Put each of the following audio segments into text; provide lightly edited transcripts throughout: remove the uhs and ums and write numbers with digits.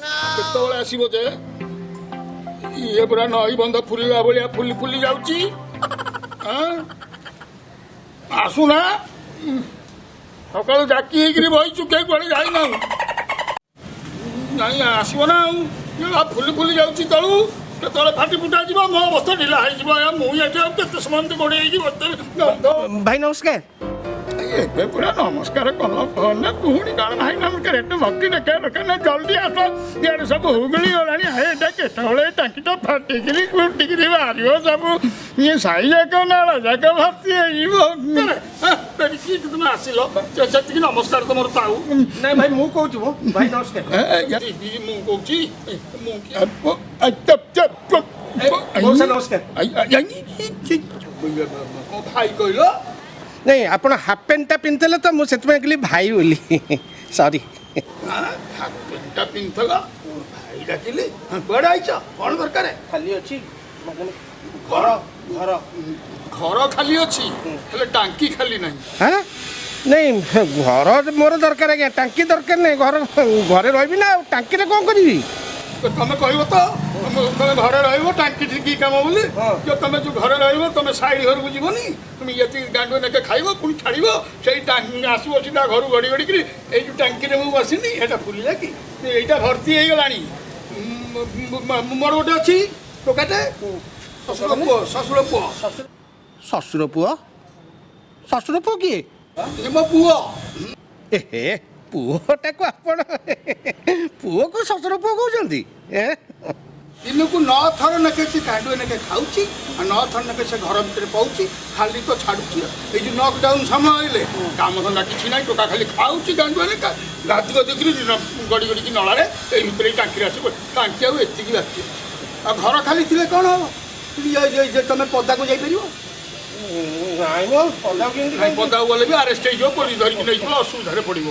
କେତେବେଳେ ଆସିବ ଯେ? ଇଏ ପୁରା ନଈ ବନ୍ଧ ଫୁଲିଲା ଭଳିଆ ଫୁଲି ଫୁଲି ଯାଉଛି। ଆଁ? ଆସୁନା। ସକାଳୁ ଡାକି ହେଇକିରି ବଇଛୁ, କେହି କୁଆଡେ ଯାଇନାହୁଁ। ନାଇଁ, ଆସିବ ନା ଆଉ। ଇଏ ଆଉ ଫୁଲି ଫୁଲି ଯାଉଛି ତଳୁ, କେତେବେଳେ ଫାଟି ଫୁଟା ଯିବ, ମୋ ଅବସ୍ଥା ଢିଲା ହେଇଯିବ। ଆଜ୍ଞା, ମୁଁ ଏଠି ଆଉ କେତେ ସମୟ ଏମିତି ଗୋଡେଇ ହେଇକି ବସିଥିବି? ଭାଇ, ନମସ୍କାର। ଏବେ ପୁରା ନମସ୍କାର କଲ ଫୋନରେ, ପୁଣି କଣ ଭାଇ ନମସ୍କାର? ଏତେ ଭକ୍ତି ଦେଖେଇବା ଦରକାର ନା। ଜଲ୍ଦି ଆସ, ଇଆଡ଼େ ସବୁ ହୁଗୁଳି ଗଲାଣି। ଏଇଟା କେତେବେଳେ ଟାଙ୍କିଟା ଫାଟିକିରି ଫୁଟିକିରି ବାହାରିବ, ସବୁ ଇଏ ସାହି ଯାକ ନାଳ ଯାକ ଭର୍ତ୍ତି ହେଇଯିବ। ତୁମେ ଆସିଲ, ସେତିକି ନମସ୍କାର ତମର ଥାଉ। ନାଇଁ ଭାଇ, ମୁଁ କହୁଛି ମୋ ଭାଇ, ନମସ୍କାର। ମୁଁ କହୁଛି, ମୁଁ ମଉସା, ନମସ୍କାର। ଭାଇ କହିଲ? ନାଇଁ, ଆପଣ ହାଫ୍ ପ୍ୟାଣ୍ଟଟା ପିନ୍ଧିଥିଲେ ତ, ମୁଁ ସେଥିପାଇଁ କହିଲି ଭାଇ ବୋଲି, ସରି। ହାଫ୍ ପ୍ୟାଣ୍ଟଟା ପିନ୍ଧିଥିଲ, ଭାଇ ଡାକିଲି। କୁଆଡ଼େ ଆଇଛ? କ'ଣ ଦରକାର? ଖାଲି ଅଛି? ଘର? ଘର। ଘର ଖାଲି ଅଛି, ହେଲେ ଟାଙ୍କି ଖାଲି ନାହିଁ। ହଁ, ନାଇଁ, ଘର ମୋର ଦରକାର ଆଜ୍ଞା, ଟାଙ୍କି ଦରକାର ନାହିଁ। ଘର, ଘରେ ରହିବି ନା ଆଉ ଟାଙ୍କିରେ କ'ଣ କରିବି? ତ ତମେ କହିବ ତ, ତମେ ଘରେ ରହିବ, ଟାଙ୍କି କି କାମ ବୋଲି। ଯେ ତମେ ଯୋଉ ଘରେ ରହିବ, ତମେ ସାଇଡ୍ ଘରକୁ ଯିବନି। তুমি ଏତିକି ଗାଣ୍ଡୁ ନେକେ ଖାଇବ, ପୁଣି ଛାଡ଼ିବ। ସେଇ ଟାଙ୍କି ଆସିବ ସିଧା ଘରୁ ଗଡ଼ି ଗଡ଼ିକିରି। ଏଇ ଯୋଉ ଟାଙ୍କିରେ ମୁଁ ବସିନି, ଏଇଟା ଫୁଲିଲା କି? ଏଇଟା ଭର୍ତ୍ତି ହେଇଗଲାଣି। ମୋର ଗୋଟେ ଅଛି ଟୋକାଟେ, ଶ୍ୱଶୁର ପୁଅ, ଶ୍ୱଶୁର ପୁଅ। ଶ୍ୱଶୁର ପୁଅ? ଶ୍ୱଶୁର ପୁଅ କିଏ? ଏ ମୋ ପୁଅ। ଏହେ, ପୁଅଟାକୁ ଆପଣ ପୁଅକୁ ଶ୍ୱଶୁର ପୁଅ କହୁଛନ୍ତି ଏ? ଦିନକୁ 9 ଥର ନେକେ ସେ ଗାଣ୍ଡୁଏ ନେକେ ଖାଉଛି, ଆଉ 9 ଥର ନେକେ ସେ ଘର ଭିତରେ ପଉଛି, ଖାଲି ତ ଛାଡୁଛି। ଏଇ ଯୋଉ ଲକଡାଉନ ସମୟ ହେଲେ କାମଧନ୍ଦା କିଛି ନାହିଁ, ଟୋକା ଖାଲି ଖାଉଛି ଗାଣ୍ଡୁଏ ଲେଖା, ଗାଧି ଗଧିକିରି ଗଡ଼ି ଗଡ଼ିକି ନଳାରେ ଏଇ ଭିତରେ ଏଇ ଟାଙ୍କିରେ ଆସିବ। ଟାଙ୍କି ଆଉ ଏତିକି ବାକି ଅଛି। ଆଉ ଘର ଖାଲି ଥିଲେ କ'ଣ ହବ? ଇଏ ତମେ ପଦାକୁ ଯାଇପାରିବ? ନାଇଁ ମ, ପଦାକୁ କେମିତି? ନାଇଁ, ପଦାକୁ ଗଲେ ବି ଆରେଷ୍ଟ ହେଇଯିବ, ପୋଲିସ ଧରିକି ନେଇଯିବ, ଅସୁବିଧାରେ ପଡ଼ିବ।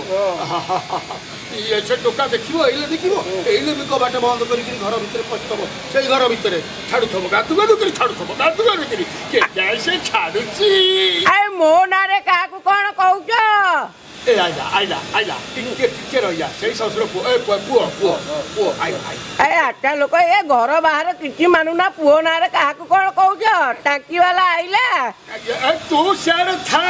ଇଏ ସେ ଟୋକା ଦେଖିବ, ଏଇଲେ ଦେଖିବ, ଏଇଲେ ବି କବାଟ ବନ୍ଦ କରିକିରି ଘର ଭିତରେ ପଶିଥବ, ସେଇ ଘର ଭିତରେ ଛାଡୁଥବ, ଗାଦୁ ଗାଦୁ କରି ଛାଡୁଥବ, ଗାଦୁ ଗାଦୁ କରି କେ ଯାଏ ସେ ଛାଡୁଛି। ଆରେ, ମୋ ନାଁରେ କାହାକୁ କଣ କହୁଛ? ଏ ଆଇଲା, ଆଇଲା, ଆଇଲା। ଟିକେ ଟିକେ ରହିଯା। ସେଇ ଶ୍ୱଶୁର ପୁଅ, ଏ ପୁଅ, ପୁଅ, ପୁଅ, ପୁଅ, ଆଇଲା, ଆଇଲା। ଏ ଆଟା ଲୋକ, ଏ ଘର ବାହାର କିଛି ମାନୁନା। ପୁଅ ନାଁରେ କାହାକୁ କଣ କହୁଛ? ଟାଙ୍କି ବାଲା ଆଇଲା। ଏ ତୁ ସିଆଡ଼େ ଥା।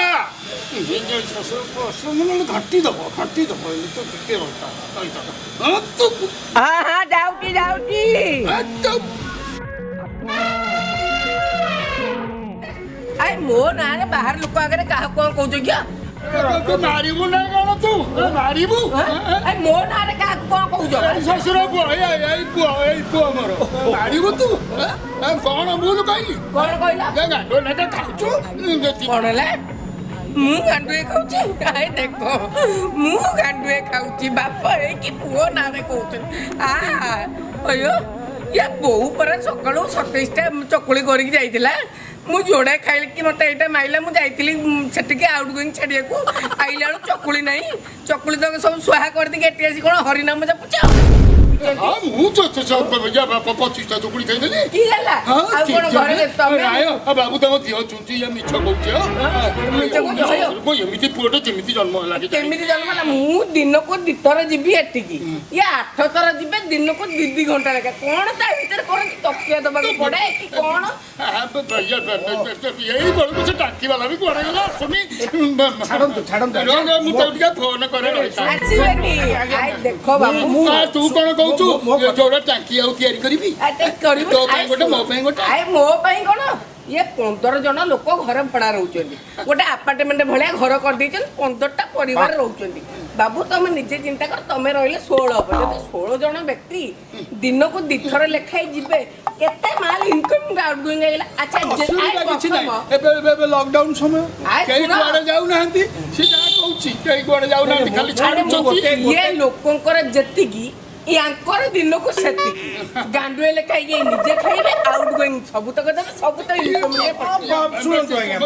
ଶ୍ୱଶୁର ପୁଅ ନହେଲେ ଘାଣ୍ଟି ଦବ, ଘାଣ୍ଟି ଦବ। ଏଇଲେ ତୁ ଟିକେ ରହିଥା, ରହିଥା। ହଁ, ତୁ ହଁ ହଁ, ଯାଉଛି, ଯାଉଛି। ଏ, ତୁ ଆରେ, ମୋ ନାଁରେ ବାହାର ଲୋକ ଆଗରେ କାହାକୁ କଣ କହୁଛ କି? ତୁ ମାରିବୁ ନା କଣ? ତୁ ମାରିବୁ? ଆରେ, ମୋ ନାଁରେ କାହାକୁ କଣ କହୁଛ? ଏଇ ଶ୍ୱଶୁର ପୁଅ, ଏଇ ଏଇ ପୁଅ, ଏଇ ପୁଅ ମୋର। ମାରିବୁ ତୁ? ଏ, କଣ ଭୁଲ କହିଲି? କଣ କହିଲ? ଏ ଗାଣ୍ଡୁ ନେକା ଖାଉଛୁ। କଣ ହେଲା? ମୁଁ ଗାଣ୍ଡୁଏ ଖାଉଛି? ଆଏ ଦେଖ, ମୁଁ ଗାଣ୍ଡୁଏ ଖାଉଛି, ବାପ ହେଇକି ପୁଅ ନାଁରେ କହୁଛନ୍ତି। ଆ ଅಯ್ୟୋ, ୟା ବୋଉ ପରା ସକାଳୁ 27ଟା ଚକୁଳି କରିକି ଯାଇଥିଲା, ମୁଁ ଯୋଡ଼େ ଖାଇଲି କି ମତେ ଏଇଟା ମାଇଲା। ମୁଁ ଯାଇଥିଲି ସେଠିକି ଆଉଟ୍ ଗୋଇଂ ଛାଡ଼ିବାକୁ, ଆଇଲା ବେଳକୁ ଚକୁଳି ନାହିଁ। ଚକୁଳି ତ ସବୁ ସୁହା କରିଦେଇକି ଏଠି ଆସି କ'ଣ ହରିନାମ ଜପୁଛ? ହଁ, ମୁଁ ତ 25ଟା ଚକୁଳି ଖାଇଦେଲି। କି ହେଲା? ଆଉ କ'ଣ ଘରେ ତମେ ରାୟ ବାବୁ, ତମ ଦିହ ଛୁଞ୍ଚି, ଇଏ ମିଛ କହୁଛି। ମିଛ କହୁଛି? ଏମିତି ପୁଅଟେ ଯେମିତି ଜନ୍ମ ହେଲା କି? କେମିତି ଜନ୍ମ ହେଲା? ମୁଁ ଦିନକୁ 2 ଥର ଯିବି ଏଠିକି, ଇଏ 8 ଥର ଯିବେ, ଦିନକୁ ଦି ଦି ଘଣ୍ଟା ଲେଖା। କ'ଣ ତା ଭିତରେ କ'ଣ ତକିଆ ଦବାକୁ ପଡେ କି କ'ଣ? ଏଇ ବେଳକୁ ସେ ଟାଙ୍କି ବାଲା ବି କୁଆଡ଼େ ଗଲା, ଆସୁନି। ଛାଡ଼ନ୍ତୁ, ଛାଡ଼ନ୍ତୁ। ମୁଁ ତାକୁ ଟିକେ ଫୋନ କରେ, ରହିଥା। ଆସିବେନି। I ଦେଖ ବାବୁ। ତୁ କ'ଣ କହୁଛୁ? ଯୋଉଟା ଟାଙ୍କି ଆଉ ତିଆରି କରିବି? କରିବୁ। ତୋ ପାଇଁ ଗୋଟେ, ମୋ ପାଇଁ ଗୋଟେ। ଆଏ, ମୋ ପାଇଁ କ'ଣ? ଇଏ 15 ଜଣ ଲୋକ ଘରେ ଭଡ଼ା ରହୁଛନ୍ତି। ଗୋଟେ ଆପାର୍ଟମେଣ୍ଟ ଭଳିଆ ଘର କରିଦେଇଛନ୍ତି, 15ଟା ପରିବାର ରହୁଛନ୍ତି। ବାବୁ, ତମେ ନିଜେ ଚିନ୍ତା କର, ତମେ ରହିଲେ 16 ହବ। ଯଦି 16 ଜଣ ବ୍ୟକ୍ତି ଦିନକୁ 2 ଥର ଲେଖାଏ ଯିବେ, କେତେ ମାଲ ଇନକମ୍ ଆଉଟ୍ ଗୋଇଂ ହେଇଗଲା? ଆଚ୍ଛା, ଅସୁବିଧା କିଛି ନାହିଁ। ଏବେ ଏବେ ଏବେ ଲକଡାଉନ ସମୟ, କେହି କୁଆଡ଼େ ଯାଉନାହାନ୍ତି। ସେ ଯାହା କହୁଛି, କେହି କୁଆଡ଼େ ଯାଉନାହାନ୍ତି, ଖାଲି ଛାଡୁଛନ୍ତି। ଇଏ ଲୋକଙ୍କର ଯେତିକି, ୟାଙ୍କର ଦିନକୁ ସେତିକି ଗାଣ୍ଡୁଏ ଲେଖା। ଇଏ ନିଜେ ଖାଇବେ, ଆଉଟ୍ ଗୋଇଂ ସବୁ ତକ ଦେବେ, ସବୁ ତ ଇନକମ୍। ଶୁଣନ୍ତୁ ଆଜ୍ଞା।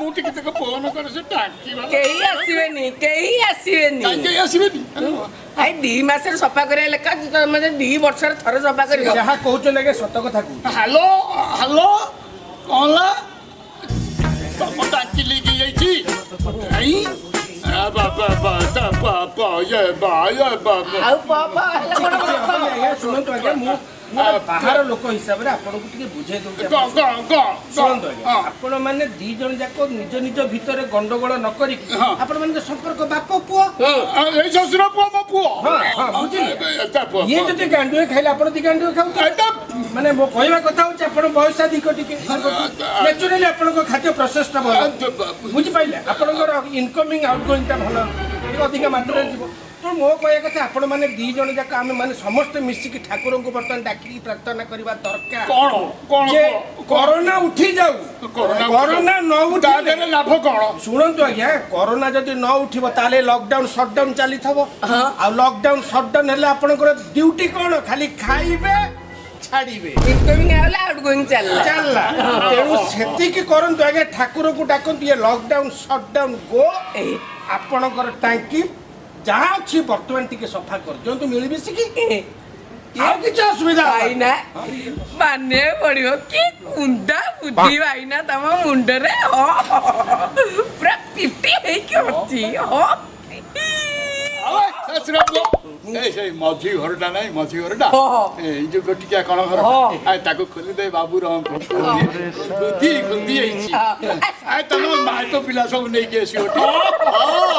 ମୁଁ ଟିକେ ତାକୁ ଫୋନ କରେ, ସେ ଟାଙ୍କି ବାଲା। କେହି ଆସିବେନି, କେହି ଆସିବେନି। କାହିଁକି ଆସିବେନି? ଭାଇ, 2 ମାସରେ ସଫା କରିବା ଲେଖା, ତମେ 2 ବର୍ଷରେ ଥରେ ସଫା କରିବ। ଯାହା କହୁଛନ୍ତି ଆଜ୍ଞା, ସତ କଥା କହୁଛନ୍ତି। ହ୍ୟାଲୋ, ହ୍ୟାଲୋ, କଣ ହେଲା? ତମ ଟାଙ୍କି ଲିକ୍ ହେଇଯାଇଛି? ନାଇଁ, ଇଏ ବା ଇଏ ବା। ଆଉ ପ ହେଲେ କଣ କିଛି ହବନି ଆଜ୍ଞା। ଶୁଣନ୍ତୁ ଆଜ୍ଞା, ମୁଁ ମୁଁ ବାହାର ଲୋକ ହିସାବରେ ଆପଣଙ୍କୁ ଟିକେ ବୁଝେଇ ଦଉଛି। ଗ ଗ ଗ। ଶୁଣନ୍ତୁ ଆଜ୍ଞା, ଆପଣ ମାନେ ଦି ଜଣ ଯାକ ନିଜ ନିଜ ଭିତରେ ଗଣ୍ଡଗୋଳ ନ କରିକି, ଆପଣ ମାନଙ୍କ ସମ୍ପର୍କ ବାପ ପୁଅ। ଏଇ ଶ୍ୱଶୁର ପୁଅ, ମୋ ପୁଅ। ହଁ, ବୁଝିଲି। ଏଟା ପୁଅ। ଇଏ ଯଦି ଗାଣ୍ଡୁଏ ଖାଇଲେ, ଆପଣ ଦି ଗାଣ୍ଡୁଏ ଖାଉଥିବେ। ଏଟା ମାନେ ମୋ କହିବା କଥା ହଉଛି, ଆପଣ ବୟସାଧିକ ଟିକେ, ନ୍ୟାଚୁରାଲି ଆପଣଙ୍କ ଖାଦ୍ୟ ପ୍ରୋସେସଟା ଭଲ, ବୁଝିପାରିଲେ? ଆପଣଙ୍କର ଇନକମିଂ ଆଉଟଗୋଇଂଟା ଭଲ, ଟିକେ ଅଧିକା ମାତ୍ରାରେ ଯିବ। ତ ମୋ କହିବା କଥା, ଆପଣ ମାନେ ଦି ଜଣ ଯାକ, ଆମେ ମାନେ ସମସ୍ତେ ମିଶିକି ଠାକୁରଙ୍କୁ ବର୍ତ୍ତମାନ ଡାକିକି ପ୍ରାର୍ଥନା କରିବା ଦରକାର କଣ କଣ ଯେ କରୋନା ଉଠି ଯାଉ। କରୋନା? କରୋନା ନ ତା ଉଠିଲେ ଦେହରେ ଲାଭ କଣ? ଶୁଣନ୍ତୁ ଆଜ୍ଞା, କରୋନା ଯଦି ନ ଉଠିବ ତାହେଲେ ଲକଡାଉନ ସଟଡାଉନ ଚାଲିଥିବ। ଆଉ ଲକଡାଉନ ସଟଡାଉନ ହେଲେ ଆପଣଙ୍କର ଡ୍ୟୁଟି କଣ? ଖାଲି ଖାଇବେ, ଛାଡ଼ିବେ। ଇନକମିଂ ହେଲେ ଆଉଟ ଗୋଇଂ ଚାଲିଲା। ଚାଲିଲା। ତେଣୁ ସେତିକି କରନ୍ତୁ ଆଜ୍ଞା, ଠାକୁରଙ୍କୁ ଡାକନ୍ତୁ, ଇଏ ଲକଡାଉନ ସଟଡାଉନ ଗୋ। ଆପଣଙ୍କର ଟାଙ୍କି ଯାହା ଅଛି ବର୍ତ୍ତମାନ ଟିକେ ସଫା କରିଦିଅନ୍ତୁ ମିଳିମିଶିକି, ଆଉ କିଛି ଅସୁବିଧା ହବନି। ଭାଇନା, ମାନିବାକୁ ପଡିବ, କି କୁନ୍ଦା ବୁଦ୍ଧି ଭାଇନା ତମ ମୁଣ୍ଡରେ। ହଁ, ପୁରା ପିଟି ହେଇକି ଅଛି। ହଁ। ଆଉ ଏ ଶ୍ୱଶୁର ପୁଅ, ଏଇ ସେଇ ମଝି ଘରଟା ନାଇଁ, ମଝି ଘରଟା, ହଁ। ଏଇ ଯୋଉ ଗୋଟିକିଆ କଣ ଘର, ତାକୁ ଖୋଲିଦେ ବାବୁ ରହନ୍ତୁ। ବୁଦ୍ଧି ଖୁନ୍ଦି ହେଇଛି। ଆ ତମ ମାଇପ ପିଲା ସବୁ ନେଇକି ଆସିବ। ହଁ।